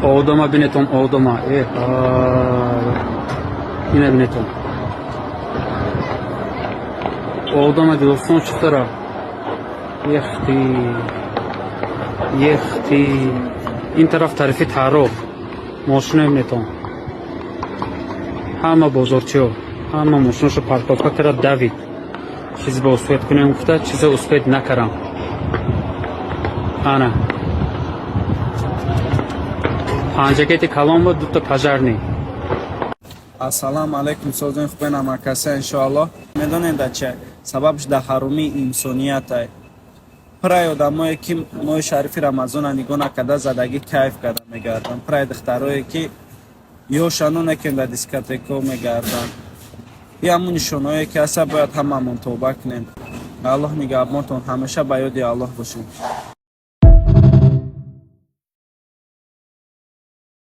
Одама бинетон, одама. Э, ина бинетон. Одама дӯстон чиқтара. Ехти. Ехти. Ин тараф тарафи Тароқ. Мошина бинетон. Ҳама бозорчиҳо, ҳама мошинашо парковка карда давид. Чизе ба успеть кунем гуфта, чизе успеть накардам. Ана. Панҷакети калон буд, дута пожарный. Ассалому алайкум, созен хубен амакаса, иншоаллоҳ. Медонем, да чи сабабш? Да ҳарумии инсониятай. Пурай одамое, ки моҳи шарифи Рамазона нигоҳ накарда, задагӣ кайф карда мегарданд. Пурай духтарое, ки ёшану некем, да дискотеко мегарданд. И ҳамун нишонаое, ки ҳаста, бояд ҳамамон тавба кунем. Аллоҳ нигаҳбонтон, ҳамеша ба ёди Аллоҳ бошем.